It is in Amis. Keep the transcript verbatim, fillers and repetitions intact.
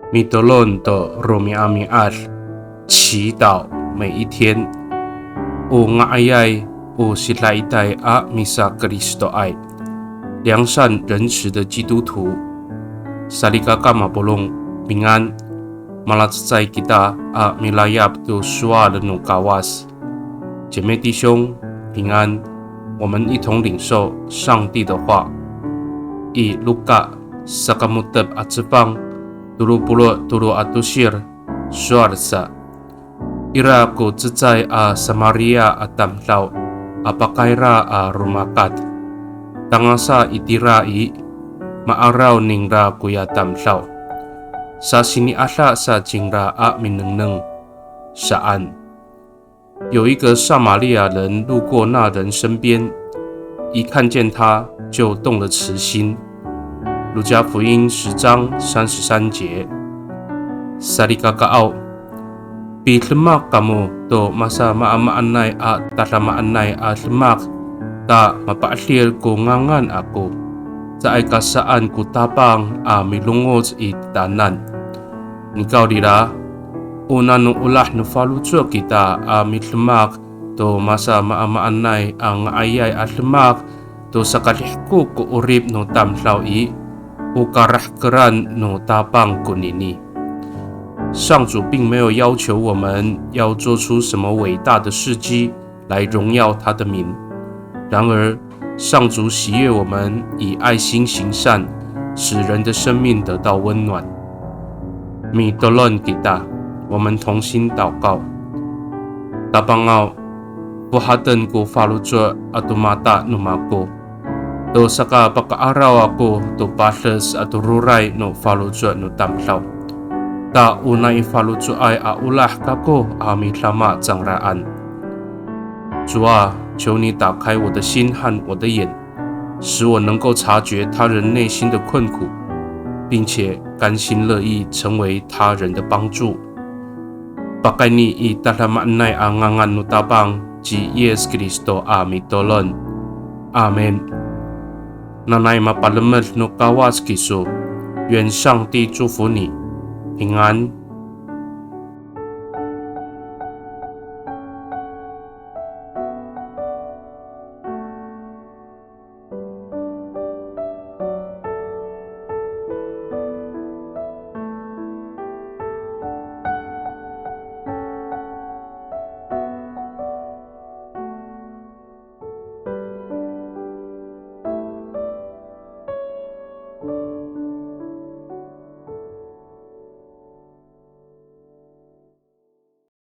Mitolon to romi'ami'ad, 祈祷每一天。O nga'ayay, o sidaitay a misakristoay, 良善仁慈的基督徒。Salikaka mapolong, 平安。Malacecay kita a milayap to sowal no Kawas. 姐妹弟兄，平安。我们一同领受上帝的话。I Luka sakamo^tep a cefang, tolo polo' tolo a tosir, sowal sa. Ira ko cecay a Samaria a tamdaw a pakayra a romakat. Tangasa itira i, ma'araw ningra koya tamdaw. Sasini'ada sa cingra a minengneng saan. 有一个撒玛利亚人路过那人身边，一看见他，就动了慈心。路加福音十章三十三节。Salikakaaw, pidemak kamo to masamaamaanay a tadamaanay a demak, ta mapa'edil ko ngangan ako, caay ka saan ko Tapang a milongoc i titaanan. Nikawrira, o nano olah no faloco' kita a midemak to masamaamaanay a nga'ayay a demak to sakadihko ko 'orip no tamdaw i, o karahkeran no Tapang konini. 上主并没有要求我们要做出什么伟大的事迹来荣耀他的名，然而上主喜悦我们以爱心行善，使人的生命得到温暖。Mitolon kita, 我们同心祷告。Tapangaw, fohaten ko faloco' ato mata no mako to sakapaka'araw ako to pades ato roray no faloco' no tamdaw. Ta o nai faloco'ay a olah kako a midama cangraan. 主啊，求你打开我的心和我的眼，使我能够察觉他人内心的困苦，并且甘心乐意成为他人的帮助。Pakayni i tadamaanay a ngangan no Tapang ci Yis Kristo a mitolon. Amin. Nanay mapalemed no Kawas kiso. 愿上帝祝福你，平安。